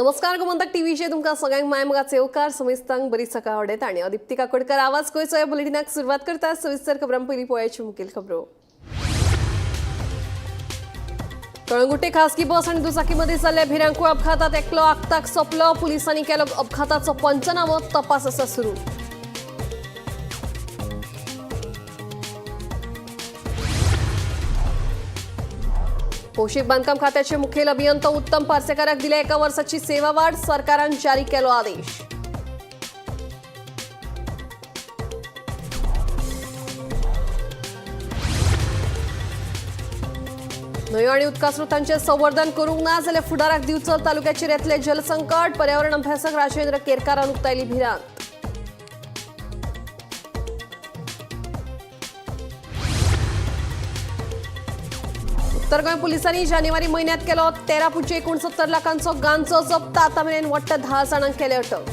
नमस्कार, गोमंतक टीव्हीचे तुमकां सगळ्यांक मायमोगाचो येवकार. समेस्तांक बरी सकाळ आवडयता आनी हांव दिप्ती काकोडकर आवाज गोंयचो ह्या बुलेटिनाक सुरवात करता. सविस्तर खबरां पयलीं पळयाची मुखेल खबरो. कळंगुटे खासगी बस आनी दुचाकीमध्ये जाल्ल्या भिरांकूळ अपघातात एकलो आक्ताक सोंपलो. पुलिसांनी केलो अपघाताचो पंचनामो, तपास आसा सुरू. भौशीक बांधकाम खात्याचे मुखेल अभियंता उत्तम पार्सेकाराक दिल्या एका वर्साची सेवा वाढ, सरकारान जारी केलो आदेश. न्हंयो आणि उदका स्रोतांचे संवर्धन करूंक ना जाल्यार फुडाराक दिवचल तालुक्याचेर येतले जलसंकट, पर्यावरण अभ्यासक राजेंद्र केरकारान उक्तायली भिरांत. उत्तर गोंय पोलिसांनी जानेवारी म्हयन्यात केलो 13.69 लाखांचो गांजो जप्त. आतां मेरेन वट्ट 10 जाणांक केले अटक.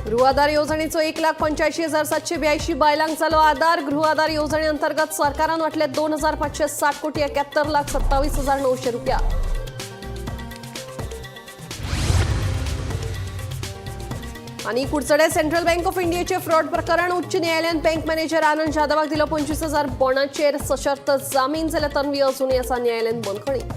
गृह आधार येवजणेचो 1,85,782 बायलांक जालो आधार. गृह आधार येवजणे अंतर्गत सरकारान वाटले 2,560 कोटी 71,27,900 रुपया. आणि कुडचडे सेंट्रल बँक ऑफ इंडियाचे फ्रॉड प्रकरण, उच्च न्यायालयान बँक मॅनेजर आनंद जाधवाक दिलो 25,000 बॉण्डाचेर सशर्त जामीन, जाल्यार तन्वी अजूनय आसा न्यायालयीन बंदखणीत.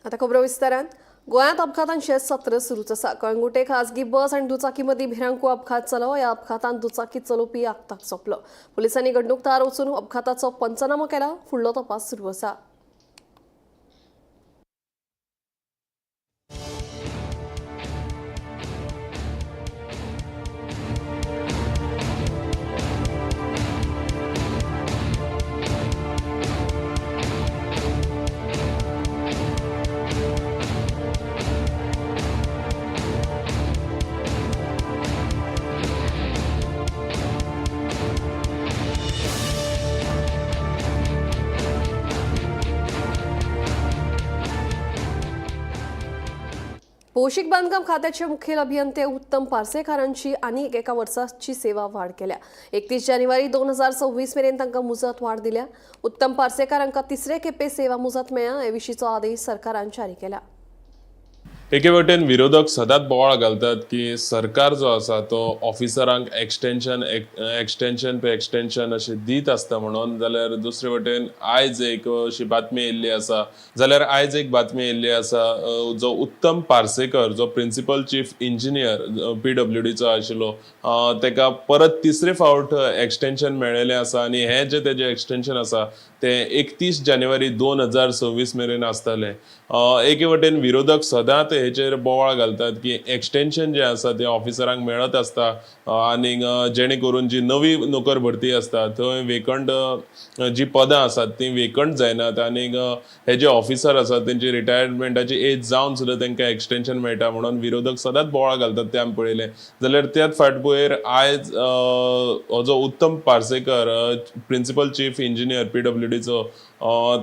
आता खबरो विस्तारान. गोंयांत अपघातांचे सत्र सुरूच आसा. कळंगुटे खासगी बस आनी दुचाकी मदीं भिरांकूळ अपघात जालो. ह्या अपघातांत दुचाकी चलोवपी आक्ताक सोंपलो. पुलिसांनी घडणूक थळार वचून अपघाताचो पंचनामो केला. फुडलो तपास सुरू आसा. भौशीक बांधकाम खात्याचे मुखेल अभियंते उत्तम पार्सेकारांची आनीक एका वर्साची सेवा वाड केल्या. 31 जानेवारी 2026 मेरेन तांकां मुजत वाड दिल्या. उत्तम पार्सेकार हांकां तिसरे खेपे सेवा मुजत मेळ्ळ्या. हे विशींचो आदेश सरकारान जारी केला. एके वटेन विरोधक सदांच बोवाळ घालतात की सरकार जो आसा तो ऑफिसरांक एक्सटेन्शन एक्सटेन्शन पे एक्सटेन्शन अशें दीत आसता म्हणून, जाल्यार दुसरे वटेन आयज एक अशी बातमी येयल्ली आसा, जाल्यार आयज एक बातमी येयल्ली आसा, जो उत्तम पार्सेकर जो प्रिन्सिपल चीफ इंजिनियर PWDचो आशिल्लो, तेका परत तिसरे फावट एक्सटेन्शन मेळ्ळेलें आसा आनी हें जें तेजें एक्सटेन्शन आसा तें 31 जानेवारी 2026 मेरेन आसतलें. एके वटेन विरोधक सदांच हेचेर बोवाळ घालतात की एक्सटेन्शन जें आसा तें ऑफिसरांक मेळत आसता आनी जेणे करून जी नवी नोकर भरती आसता थंय वेकंट जी पदां आसात तीं वेकंट जायनात आनी हे जे ऑफिसर आसात तेंची रिटायरमेंटाची एज जावन सुद्दां तेंकां एक्सटेन्शन मेळटा म्हणून विरोधक सदांच बोवाळ घालतात तें आमी पळयलें. जाल्यार त्याच फाटभुंयेर आयज हो जो Uttam Parsekar principal chief engineer PWDचो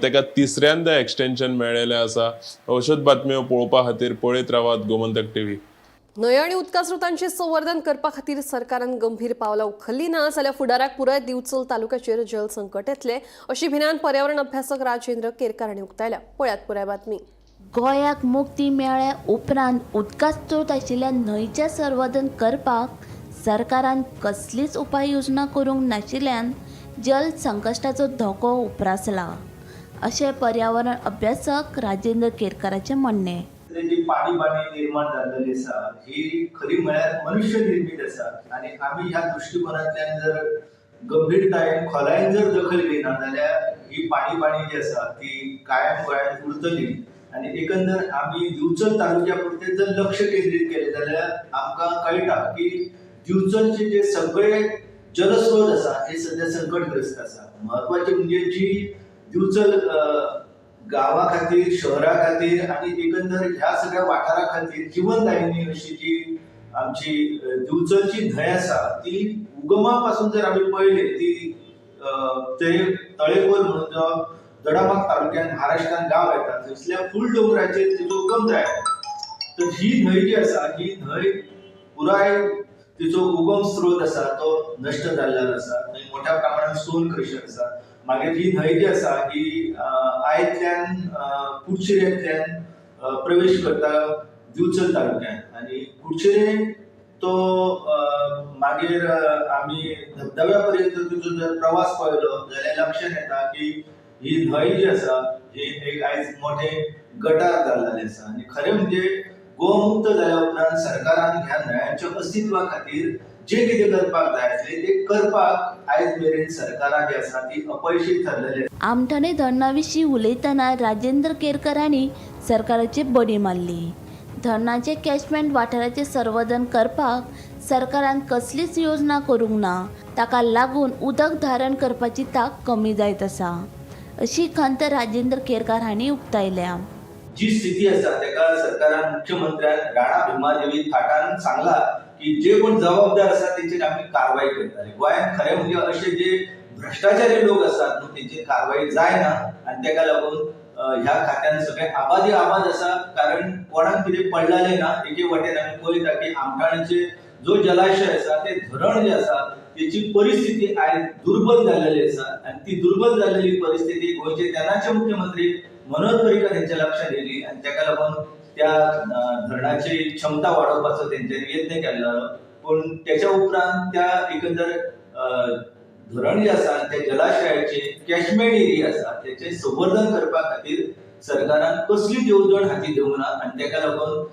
तेका तिसऱ्यांदा एक्सटेन्शन मेळ्ळेलें आसा. अश्योच बातम्यो पळोवपा खातीर पळयत रावात गोमंतक टीव्ही. न्हंयो आनी उदका स्रोतांचें संवर्धन करपा खातीर सरकारान गंभीर पावलां उखल्ली ना जाल्यार फुडाराक पुराय दिवचल तालुक्याचेर जलसंकट येतलें अशी भिरांत पर्यावरण अभ्यासक राजेंद्र केरकार हांणी उक्तायल्या. पळयात पुराय बातमी. गोंयाक मुक्ती मेळ्ळ्या उपरांत उदका स्रोत आशिल्ल्या न्हंयचें संवर्धन करपाक सरकारान कसलीच उपाय योजना करूंक नाशिल्ल्यान जल संकश्टाचो धोको उप्रासला अशें पर्यावरण अभ्यासक राजेंद्र केरकाराचें म्हणणें. जी पाणी निर्माण जाल्लेली आसा ही खरी म्हळ्यार मनुष्य निर्मीत आसा आनी आमी ह्या दृश्टिकोनांतल्यान जर गंभीरतायेन खोलायेन जर दखल घेयना जाल्यार ही पाणी जी आसा ती कायम गोंयांत उरतली. आनी एकंदर आमी दिवचल तालुक्या पुरतें जर लक्ष केंद्रीत केलें जाल्यार आमकां कळटा की दिवचलचे जे सगळे जलस्रोत आसा हे सद्या संकटग्रस्त आसा. म्हत्वाचें म्हणजे जी दिवचल गांवा खातीर, शहरा खातीर आनी एकंदर ह्या सगळ्या वाठारा खातीर जिवनदायिनी अशी जी आमची दिवचलची न्हंय आसा ती उगमा पासून जर आमी पळयली ती ते तळेकोल म्हणून जो दोडामार्ग तालुक्यान महाराष्ट्रान गांव येता थंयसल्या फूल दोंगराचेर तिचो उगम जाय. तर ही न्हंय जी आसा ही न्हंय पुराय तिचो उगम स्रोत आसा तो नश्ट जाल्लो आसा. थंय मोठ्या प्रमाणात स्टोन क्रशर आसा. मागीर ही न्हंय जी आसा ही आयतल्यान कुडचिरेंतल्यान प्रवेश करता दिवचल तालुक्यांत आनी कुडचिरे तो मागीर आमी धबधब्या पर्यंत तिचो जर प्रवास पळयलो जाल्यार लक्षांत येता की ही न्हंय जी आसा ही एक आयज मोठें गटार जाल्लें आसा. आनी खरें म्हणजे गोवा मुक्त जाल्या उपरांत सरकारान ह्या न्हंयांच्या अस्तित्वा खातीर जे कितें करपाक जाय आसलें तें करपाक आयज मेरेन सरकारां जी आसा ती अपयशी ठरलेली आसा. आमठाणे धरणा विशीं उलयतना राजेंद्र केरकर हांणी सरकाराचेर बडी मारली. धरणाचे कॅचमेंट वाठाराचें संवर्धन करपाक सरकारान कसलीच योजना करूंक ना, ताका लागून उदक धारण करपाची तांक कमी जायत आसा, अशी खंत राजेंद्र केरकार हांणी उक्तायल्या. जी स्थिती आसा ताका सरकारान मुख्यमंत्र्यान राणा भीमादेवी थाटान सांगला की जे कोण जबाबदार आसा तेंचेर आमी कारवाय करतले. गोंयांत खरें म्हणजे अशे जे भ्रश्टाचारी लोक आसात न्हू तेंचेर कारवाय जायना आनी ताका लागून ह्या खात्यान सगळें आबादी आबाद आसा, कारण कोणाक कितें पडलेलें ना. एके वटेन आमी पळयता की आमठाणेचे जो जलाशय आसा ते धरण जे आसा तेची परिस्थिती आयज दुर्बल जाल्लेली आसा आनी ती दुर्बल जाल्लेली परिस्थिती गोंयचे तेन्नाचे मुख्यमंत्री मनोहर पर्रीकर हेंच्या लक्षात येयली आनी ताका लागून त्या धरणाची क्षमता वाडोवपाचो तेंच्यांनी यत्न केल्लो. पूण तेच्या उपरांत त्या एकंदर धरण जे आसा त्या जलाशयाचे कॅचमेंट एरिया आसा तेचें संवर्धन करपा खातीर सरकारान कसलीच येवजण हाती घेवंक ना आनी ताका लागून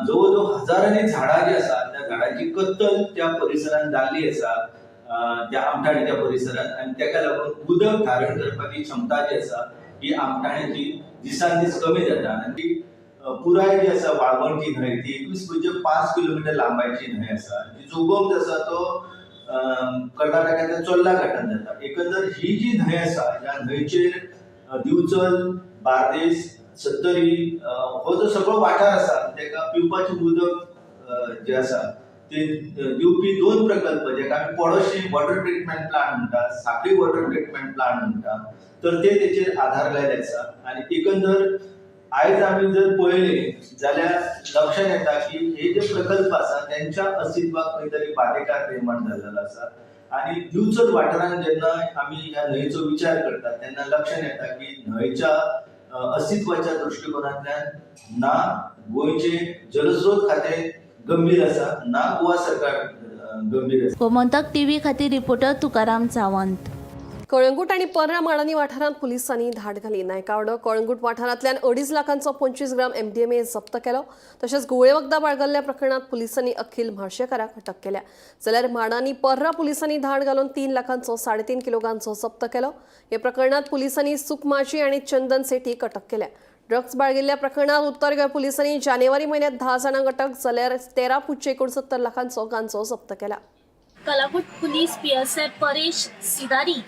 जवळ जवळ हजारांनी झाडां जी आसा त्या झाडांची कत्तल त्या परिसरांत जाल्ली आसा, त्या आमठाणेच्या परिसरांत, आनी ताका लागून उदक धारण करपाची क्षमता जी आसा ही आमठाण्याची दिसान दीस कमी जाता. आनी ती पुराय जी आसा वाळवंटी न्हंय ती 21.5 किलोमिटर लांबायची न्हंय आसा. तिचो उगम जो आसा तो कर्नाटकाच्या चोर्ला घाटान जाता. एकंदर ही जी न्हंय आसा ह्या न्हंयचेर दिवचल, बार्देस, सत्तरी हो जो सगळो वाठार आसा ताका पिवपाचें उदक जें आसा ते दिवपी दोन प्रकल्प जेका आमी पडोशी वॉटर ट्रिटमेंट प्लांट म्हणटा, सांखळी वॉटर ट्रिटमेंट प्लांट म्हणटा, तर ते तेचेर आधारलेले आसा. आनी एकंदर आयज आमी जर पळयलें जाल्यार लक्षांत येता की हे जे प्रकल्प आसा तेंच्या अस्तित्वाक खंय तरी बाधेकार निर्माण जाल्लो आसा. आनी दिवचल वाठारांत जेन्ना आमी ह्या न्हंयेचो विचार करतात तेन्ना लक्षांत येता की न्हंयच्या अस्तित्वाच्या दृश्टिकोनांतल्यान ना गोंयचे जलस्रोत खातें गंभीर आसा, ना गोवा सरकार गंभीर आसा. गोमंतक टीव्ही खातीर रिपोर्टर तुकाराम सावंत. कळंगूट आनी पर्रा माडानी वाठारांत पुलिसांनी धाड घाली. नायकावडो कळंगूट वाठारांतल्यान 2.5 लाखांचो 25 ग्राम एमडीएमए जप्त केलो. तशेंच घुंवळे वखदां बाळगल्ल्या प्रकरणांत पुलिसांनी अखिल म्हाळशेकाराक अटक केल्या. जाल्यार माडानी पर्रा पुलिसांनी धाड घालून 3 लाखांचो 3.5 किलो गांजो जप्त केलो. हे प्रकरणांत पुलिसांनी सुखमाजी आनी चंदन सेठीक अटक केल्या. ड्रग्स बाळगिल्ल्या प्रकरणांत उत्तर गोंय पुलिसांनी जानेवारी म्हयन्यांत 10 जाणांक अटक जाल्यार 13.69 लाखांचो गांजो जप्त केला. Calangute police PSI Paresh Sidari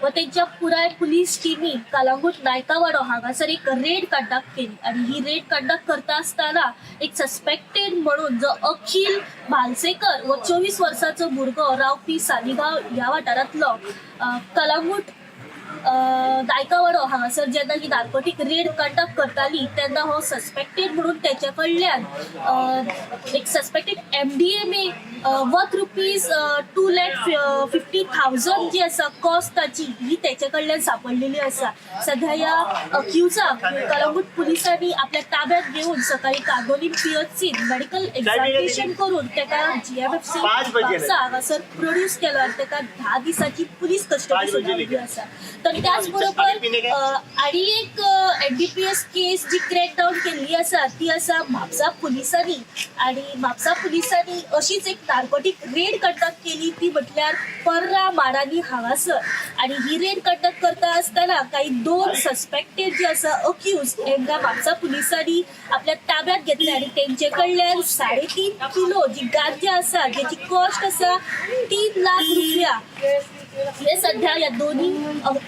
व तेंच्या पुराय पुलीस टिमीन कलांगूट नायकावाडो हांगासर एक रेड कंडक्ट केली आनी ही रेड कंडक्ट करता आसतना एक सस्पेक्टेड म्हणून जो अखिल म्हालसेकर हो 24 वर्साचो भुरगो रावपी सालिगांव ह्या वाठारांतलो कलांगूट नायकावाडो हांगासर जेन्ना ही नार्कोटीक रेड कंडक्ट करताली तेन्ना हो सस्पेक्टेड म्हणून तेच्या कडल्यान एक suspected MDMA worth ₹2,50,000 जी आसा कॉस्ट ताची ही तेच्या कडल्यान सापडलेली आसा. सध्या ह्या अक्युजाक कलंगूट पुलिसांनी आपल्या ताब्यात घेवन सकाळी कांदोलीम पीएचसीन मेडिकल एक्झामिनेशन करून तेका जीएमएफसी म्हापसा हांगासर प्रोड्यूस केलो आनी तेका 10 दिसांची पुलीस कस्टडी सुनावली आसा. तर त्याच बरोबर आनी एक एनडीपीएस केस जी क्रॅक डावन केल्ली आसा ती आसा म्हापसा पुलिसांनी आनी म्हापसा पुलिसांनी अशीच एक नार्कोटीक रेड कंडक्ट केली ती म्हटल्यार पर्रा माडानी हांगासर आनी ही रेड कंडक्ट करता आसतना काही 2 सस्पेक्टेड जे आसा अक्यूज हेंकां म्हापसा पुलिसांनी आपल्या ताब्यात घेतले आनी तेंचे कडल्यान 3.5 किलो जी गांजा आसा जेची कॉस्ट आसा 3 लाख रुपया हे सध्या ह्या दोन्ही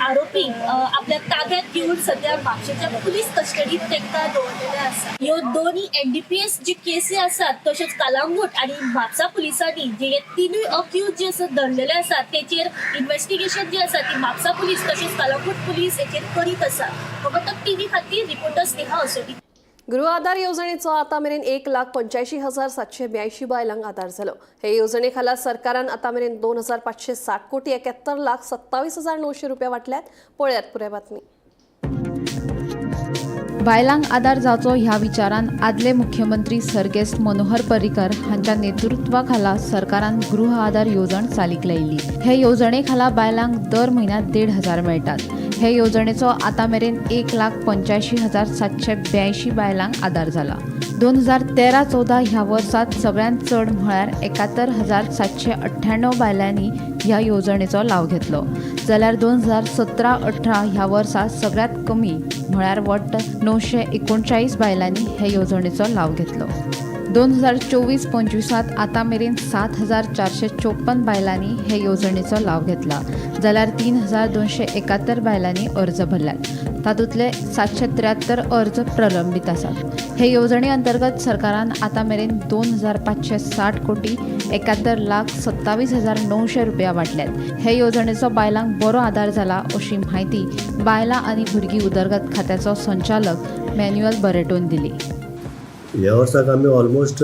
आरोपी आपल्या ताब्यात घेवन सध्या म्हापशेच्या पुलीस कस्टडीत तांकां दवरलेले आसा. ह्यो दोन्ही एनडीपीएस जी केसी आसात तशेंच कलांगूट आनी म्हापसा पुलिसांनी जे हे 3 अक्यूज जे आसा धरलेले आसात तेचेर इन्वेस्टिगेशन जे आसा ती म्हापसा पुलीस तशेंच कलांगूट पुलीस हेचेर करीत आसा. गोमंतक टीव्ही खातीर रिपोर्टर स्नेहा असोटी. गृह आधार येवजणेचो आतां मेरेन 1,85,782 बायलांक आधार जालो. हे येवजणे खाला सरकारान आतां मेरेन 2,560 कोटी 71,27,900 रुपया वाटल्यात. पळयात पुराय बातमी. बायलांक आदार जावचो ह्या विचारान आदले मुख्यमंत्री सर्गेस्त मनोहर पर्रीकर हांच्या नेतृत्वा खाला सरकारान गृह आधार येवजण चालीक लायिल्ली. हे येवजणे खाला बायलांक दर म्हयन्याक 1,500 मेळटात. हे येवजणेचो आतां मेरेन 1,85,782 बायलांक आदार जाला. 2013-14 ह्या वर्सात सगळ्यांत चड म्हळ्यार 71,798 बायलांनी ह्या येवजणेचो लाव घेतलो, जाल्यार 2017-18 ह्या वर्सा सगळ्यांत कमी म्हळ्यार वट्ट 939 बायलांनी हे येवजणेचो लाव घेतलो. 2024-25 आतां मेरेन 7,454 बायलांनी हे येवजणेचो लाव घेतला, जाल्यार 3,271 बायलांनी अर्ज भरल्यात. तातूंतले 773 अर्ज प्रलंबीत आसात. हे येवजणे अंतर्गत सरकारान आतां मेरेन 2,560 कोटी 71,27,900 रुपया वाटल्यात. हे येवजणेचो बायलांक बरो आदार जाला अशी म्हायती बायलां आनी भुरगीं उदरगत खात्याचो संचालक मॅन्युअल बरेटोन दिली. ह्या वर्साक आमी almost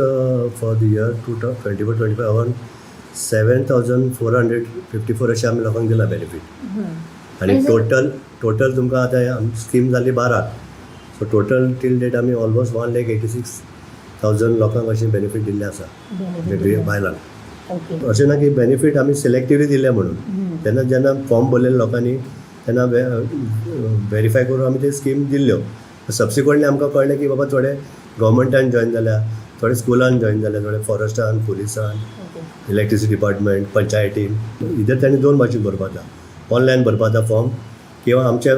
for the year 2024-25 around 7,454 अशें आमी लोकांक दिला बेनिफीट. आनी टोटल तुमकां आतां स्कीम जाली 12, सो टोटल टील डेट आमी ऑलमोस्ट 1,86,000 लोकांक अशें बेनिफीट दिल्लें आसा बायलांक. अशें ना की बेनिफीट आमी सिलेक्टिवली दिले म्हणून, तेन्ना जेन्ना फॉर्म भरलेले लोकांनी तेन्ना वेरीफाय करून आमी ते स्कीम दिल्ल्यो. सबसिक्वंटली आमकां कळ्ळें की बाबा थोडे गव्हर्मेंटान जॉयन जाल्या, थोडे स्कुलान जॉयन जाल्या, थोडे फॉरेस्टान, पुलिसान, इलेक्ट्रिसिटी डिपार्टमेंट, पंचायतीन. इधर तांणी दोन भाशेन भरपा जाता, ऑनलायन भरपा जाता फॉर्म किंवा आमचे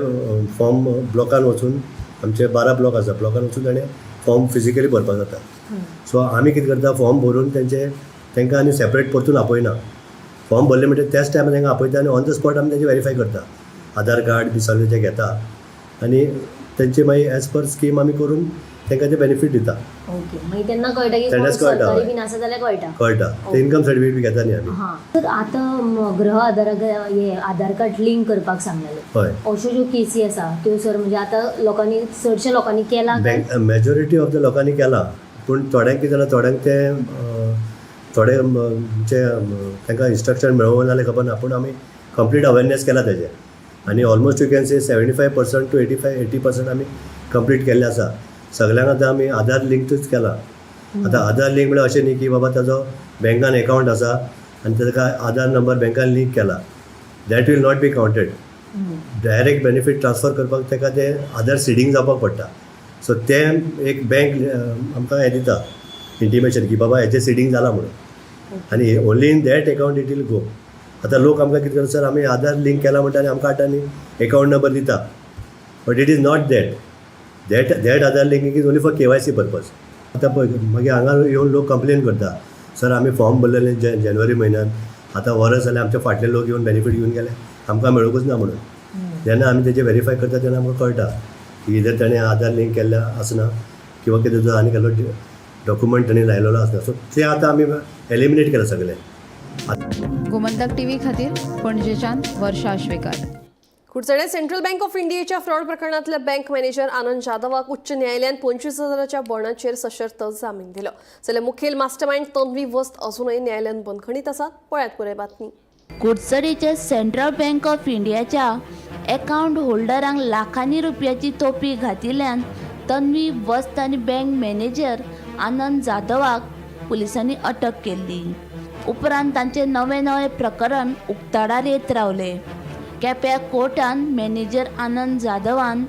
फॉर्म ब्लॉकान वचून, आमचे 12 ब्लॉक आसा, ब्लॉकान वचून ताणें फॉर्म फिजिकली भरपाक जाता. सो आमी कितें करता, फॉर्म भरून तेंचे तांकां आनी सेपरेट परतून आपयना. फॉर्म भरले म्हणटकीर त्याच टायमार तांकां आपयता आनी ऑन the spot आमी तेंचे वेरीफाय करता, आधार कार्ड बी सगळें तें घेता आनी तेंचे मागीर एज पर स्कीम आमी करून तांकां ते बेनिफीट दिता. ओके, मागीर तेन्ना कळटा की कोण तेन्नाच कळटा, सरकारी हय. बीन आसा जाल्यार कळटा. कळटा, ते इनकम सर्टिफिकेट बी घेता न्ही आमी. हां, तर आतां गृह आधाराक हे आधार कार्ड लिंक करपाक सांगलेलें, हय. अश्यो ज्यो केसी आसा त्यो सर म्हणजे आतां लोकांनी, चडश्या लोकांनी केला काय? बँक मेजॉरिटी ऑफ the लोकांनी केला, पूण थोड्यांक कितें जालां, थोड्यांक तें थोडे जे तांकां इन्स्ट्रक्शन मेळोवं जाल्यार खबर ना, पूण आमी कंप्लीट अवेरनेस केला तेजें आनी almost you can say 75% to 85-80% आमी कंप्लीट केल्लें आसा. सगल्यांक आतां आमी आधार लिंकूच केला. आतां आधार लिंक म्हळ्यार अशें न्ही की बाबा ताजो बँकान एकावंट आसा आनी ताका आधार नंबर बँकान लिंक केला, that will not be counted. Direct benefit transfer करपाक ताका ते आधार सिडींग जावपाक पडटा. सो तें एक बँक आमकां हें दिता इंटिमेशन की बाबा हेचें सिडींग जालां म्हणून, आनी only in that account it will go. आतां लोक आमकां कितें करता, सर आमी आधार लिंक केला म्हणटा आनी आमकां हाडटा आनी एकावंट नंबर दिता, but it is not that. That Aadhaar linking is only for KYC purpose. आतां पळय, मागीर हांगा येवन लोक कंप्लेन करता, सर आमी फॉर्म भरलेले जानेवारी म्हयन्यान, आतां वरस जालें, आमचे फाटले लोक येवन बेनिफीट घेवन गेले, आमकां मेळुंकूच ना म्हणून. जेन्ना आमी तेजें वेरीफाय करता तेन्ना आमकां कळटा की इधर ताणें आधार लिंक केल्लें आसना किंवा कितें तो आनी कसलो डॉक्युमेंट ताणें लायलेलो आसना. सो तें आतां आमी एलिमिनेट केलां सगळें. गोमंतक टीव्ही खातीर पणजेच्यान वर्षा आश्वेकर. कुडचडे सेंट्रल बँक ऑफ इंडियेच्या फ्रॉड प्रकरणातल्या बँक मॅनेजर आनंद जाधवाक उच्च न्यायालयान 25,000च्या बॉण्डाचेर सशर्त जामीन दिलो, जाल्यार मुखेल मास्टरमाइंड तन्वी वस्त अजूनय न्यायालयान बंदखणीत आसात. पळयात पुराय बातमी. कुडचडेच्या सेंट्रल बँक ऑफ इंडियाच्या एकावंट होल्डरांक लाखांनी रुपयाची तोपी घातिल्ल्यान तन्वी वस्त आनी बँक मॅनेजर आनंद जाधवाक पुलिसांनी अटक केल्ली. उपरांत तांचे नवे नवे प्रकरण उक्ताडार येत रावले. केप्यां कोर्टान मॅनेजर आनंद जाधवान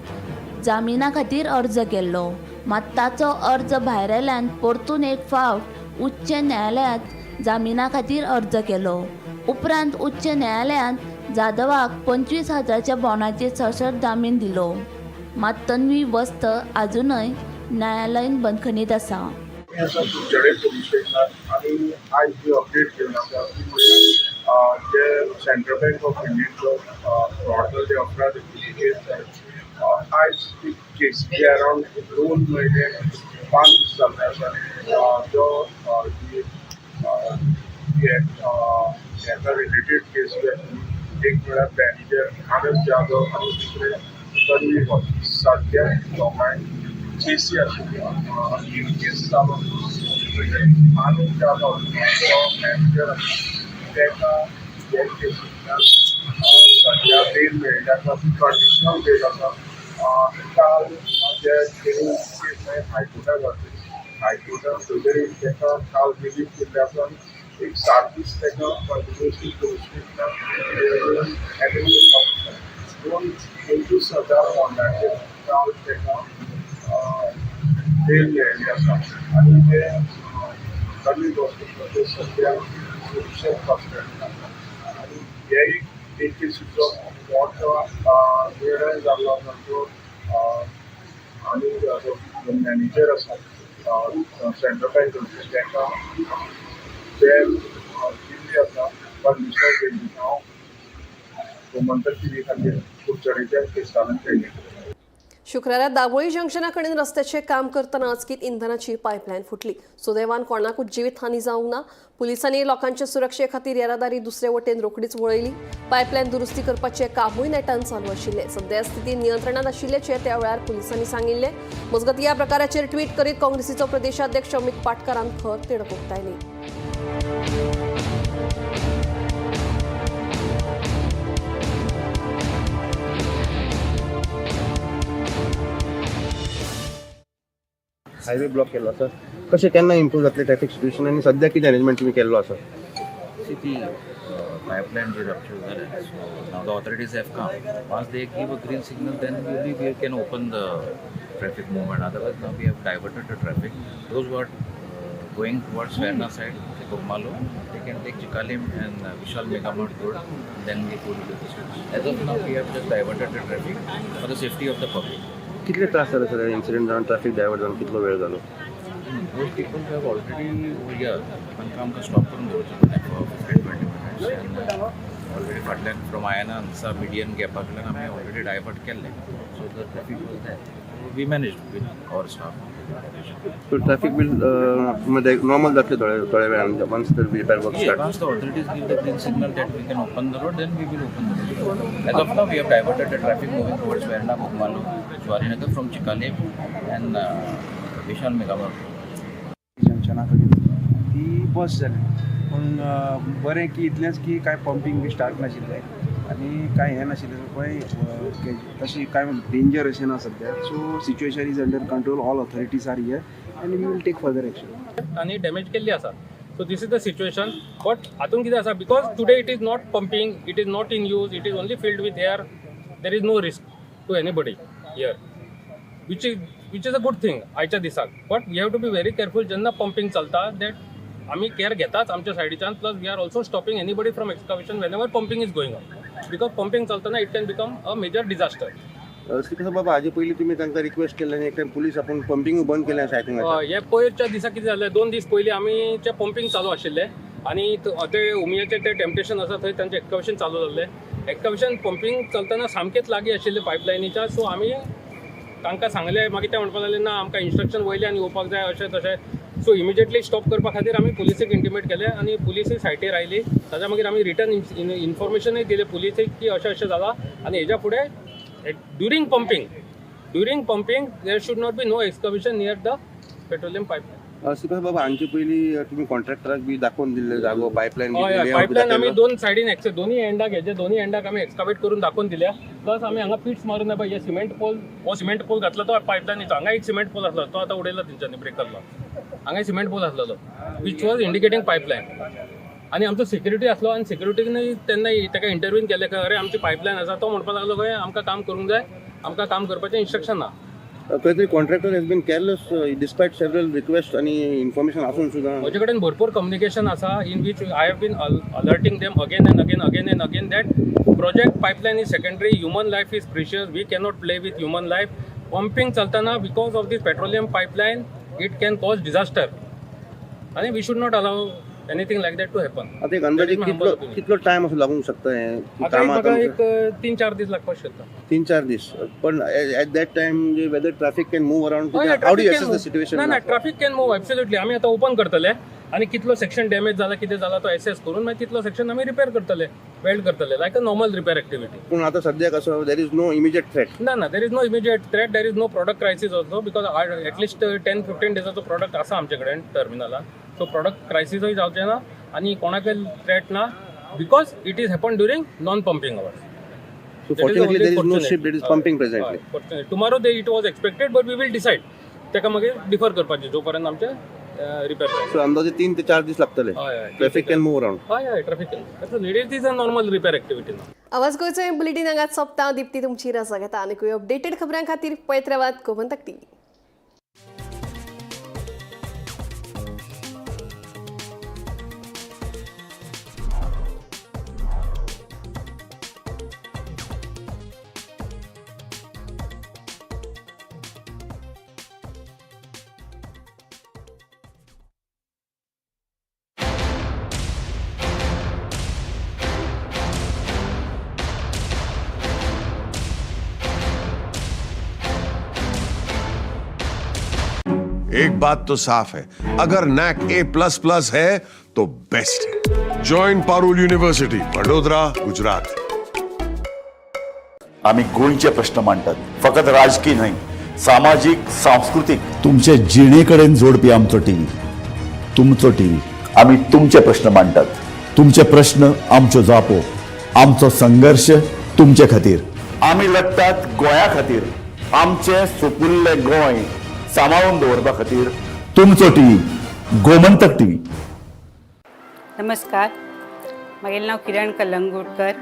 जामिना खातीर अर्ज केल्लो, मात ताचो अर्ज भायरायल्यान परतून एक फावट उच्च न्यायालयांत जामिना खातीर अर्ज केलो. उपरांत उच्च न्यायालयान जाधवाक 25,000च्या बॉण्डाचेर सशर्त जामीन दिलो, मात तन्वी वस्त आजुनय न्यायालयीन बंदखणीत आसा. आसा कुडचडे पुलीस स्टेशनार आनी आयज जी अपडेट घेवन आसा ती म्हणल्यार जे सेंट्रल बँक ऑफ इंडियेचो फ्रॉड जाल्ले अपराध केस जाली, आयज ती केसी अरावंड 2 म्हयने 5 दीस जाल्ले आसा. जो जी हेका रिलेटेड केसी आशिल्ली, एक म्हळ्यार मॅनेजर आनंद जाधव आनी दुसरे तन्वी वस्त, सद्या दोगांय केसी आशिल्ल्यो. ही केस चालू आनी जाधव जो मॅनेजर आसा ताका हे केसींतल्यान सद्या बेल मेळिल्ली आसा. कंडिशनल बेल आसा. काल जे केस हायकोर्टाक घातली, हायकोर्टान थंय ताका काल रिलीफ केल्ले आसा आनी एक 7 दीस ताका कंटिन्युअसली पुलीस स्टेशनान अटेंड करपाक सांगला. 2 25,000 बॉन्डाचेर काल ताका बेल मेळिल्ली आसा आनी ते कमी हॉस्पिटलाचे सद्या पुलिशेन कस्टडीन आसा. आनी हे एक केसीचो मोठो निर्णय जाल्लो आसा. जो आनी जो मॅनेजर आसा सेंट्रल बँकेचो, ताका बेल दिल्ली आसा, कंडिशनल बेल. हांव गोमंतक टीव्ही खातीर कुडचडेच्या केसांतल्यान केली. शुक्रारा दाबोळी जंक्शना कडेन रस्त्याचें काम करतना अचकीत इंधनाची पायपलायन फुटली. सुदैवान कोणाकूच जिवीत हानी जावंक ना. पुलिसांनी लोकांच्या सुरक्षे खातीर येरादारी दुसरे वटेन रोखडीच वळयली. पायपलायन दुरुस्ती करपाचें कामूय नेटान चालू आशिल्लें. सध्या स्थिती नियंत्रणात आशिल्ल्याचें त्या वेळार पुलिसांनी सांगिल्लें. मजगतीं, ह्या प्रकाराचेर ट्वीट करीत काँग्रेसीचो प्रदेशाध्यक्ष अमित पाटकारान खर तिडक उक्तायली. हायवे ब्लॉक केल्लो आसा, कशें केन्ना इम्प्रूव जातलें ट्रॅफिक सिट्युएशन आनी सद्या कितें अरेंजमेंट तुमी केल्लो आसा? See, the pipeline is ruptured there. So now the authorities have come. Once they give a green signal, then only we can open the traffic movement. Otherwise, now we have diverted the traffic. Those who are going towards Verna side, the Bogmalo, they can take Chikalim and Vishal Megamart Road. Then we go to the station. As of now, we have just diverted the traffic for the safety of the public. कितले त्रास जाले sir, incident जावन traffic divert जावन कितलो वेळ जालो? Those people who have already over here, तांकां आमकां स्टॉप करून दवरचें पडलें for 15-20 minutes. And already फाटल्यान फ्रॉम आयना हांगसा मिडियन गॅपा कडल्यान आमी ऑलरेडी डायवर्ट केल्लें. So the traffic was there, we manage with our staff. So traffic will normal जातलें थोड्या थोड्या वेळान once the repair work start? Once the authorities give the green signal that we can open the road, then we will open the road. As of now, we have diverted the traffic moving towards Verna, Bogmalo, Zuarinagar from Chicalim and Vishal Megamart. जंक्शना कडेन ती बस जाली, पूण बरें की इतलेंच की कांय pumping बी start नाशिल्लें आनी कांय हें नाशिल्लें पळय, तशी कांय डेंजर अशें ना सद्या. So situation is under control. All authorities are here आनी we will take further action. आनी डॅमेज केल्ली आसा. So this is the situation, but हातून कितें आसा, because today it is not pumping, it is not in use, it is only filled with air, there is no risk to anybody here, which is a good thing आयच्या दिसाक. But we have to be very careful जेन्ना pumping चलता, that आमी care घेताच आमच्या सायडीच्यान. Plus we are also stopping anybody from excavation whenever pumping is going on, because pumping चलतना it can become a major disaster. Shrikant बाबा, हाजे पयलीं तुमी तांकां रिक्वेस्ट केल्लें आनी एक टायम पुलीस आपूण पंपींग बंद केलें अशें आयकूंक येता. हे पयरच्या दिसा कितें जालें, 2 दीस पयलीं आमी पंपींग चालू आशिल्लें आनी ते उमियाचे ते टेम्पटेशन आसा थंय तांचें एक्सकवेशन चालू जाल्लें. एक्सकवेशन पंपींग चलतना सामकेंच लागीं आशिल्लें पायपलायनीच्या. सो आमी तांकां सांगलें. मागीर ते म्हणपाक लागले, ना, आमकां इन्स्ट्रक्शन वयल्यान येवपाक जाय, अशें तशें. सो इमिजिएटली स्टॉप करपा खातीर आमी पुलिसेक इंटिमेट केलें आनी पुलिसूय सायटीर आयली. ताच्या मागीर आमी रिटर्न इन्फॉर्मेशनूय दिलें पुलिसेक की अशें अशें जालां आनी हेज्या फुडें during pumping there should not be no excavation near the petroleum pipeline. Shrikant बाबा, हांचे पयलीं तुमी कॉन्ट्रॅक्टराक बी दाखोवन दिल्ले जागो, पायपलायन? हय, पायपलायन आमी दोन सायडीन एक्स दोन्ही एंडाक, हेजे दोन्ही एंडाक आमी एक्सकावेट करून दाखोवन दिल्या. प्लस आमी हांगा पिट्स मारून पळय, हे सिमेंट पोल, हो सिमेंट पोल घातला तो पायपलायनीचो. हांगा एक सिमेंट पोल आसलो, तो आतां उडयला तेंच्यांनी ब्रेक जाल्लो. हांगा सिमेंट पोल आसलेलो which was indicating pipeline. आनी आमचो सिक्युरिटी आसलो आनी सिक्युरिटीन तेन्ना ताका इंटरव्यून केलें खंय, अरे, आमची पायपलायन आसा. तो म्हणपाक लागलो खंय, आमकां काम करूंक जाय, आमकां काम करपाचें इन्स्ट्रक्शन ना. खंय तरी contractor has been careless despite several request आनी इन्फॉर्मेशन आसून सुद्दां. म्हजे कडेन भरपूर कम्युनिकेशन आसा in which I have been alerting them again and again, again and again, that project pipeline is secondary, human life is precious, we cannot play with human life. Pumping चलतना because of this petroleum pipeline it can cause disaster आनी we should not allow anything like that to happen. आतां एक अंदाजे कितलो कितलो time असो लागूंक शकता हें आतां एक काम? म्हाका आतां एक 3-4 दीस लागपाक शकता. 3-4 दीस. पण eight that time whether traffic can move around, how do assess the situation? ना ना, traffic can move absolutely. आमी आतां ओपन करतले. आनी कितलो सेक्शन डॅमेज जाला कितें जाला तो एसेस करून मागीर तितलो सेक्शन आमी रिपेर करतले, वेल्ड करतले, like a normal repair activity. पूण आतां सद्याक असो there is no immediate threat. ना ना, there is no immediate threat, there is no product crisis also, because at least 10-15 डेजाचो product आसा आमचे कडेन टर्मिनलान. सो प्रोडक्ट क्रायसिसूय जावचें ना आनी कोणाकय थ्रेट ना, because it is happen during non pumping hours. So fortunately there is no ship that is pumping presently. Tomorrow they it was expected, but we will decide ताका मागीर डिफर करपाचें जो पर्यंत आमचें रिपेर जायना. सो अंदाजे 3 ते 4 दीस लागतले. हय हय. Traffic can move around. हय हय, traffic it is a normal repair activity ना. आवाज गोंयचो बुलेटीन हांगाच सोंपता. दीप्ती तुमची रजा घेता. आनीकूय अपडेटेड खबरां खातीर पळयत रावात गोमंतक टीव्ही. एक बात तो साफ है, अगर नैक A++ है तो बेस्ट है। Join Parul university, Vadodara, Gujarat. आम्ही गोंयचे प्रश्न मांडटात, फकत राजकीय न्हय, सामाजीक, सांस्कृतीक, तुमचे जिणे कडेन जोडपी आमचो टीव्ही, तुमचो टीव्ही। आम्ही तुमचे प्रश्न मांडटात, तुमचे प्रश्न आमच्यो जापो, आमचो संघर्श तुमचे खातीर। आमी लढटात गोंया खातीर, आमचें सुपुल्लें गोंय सांबाळून दवरपा खातीर। तुमचो टीव्ही, गोमंतक टीव्ही। नमस्कार, म्हगेलें नांव किरण कलंगूटकर।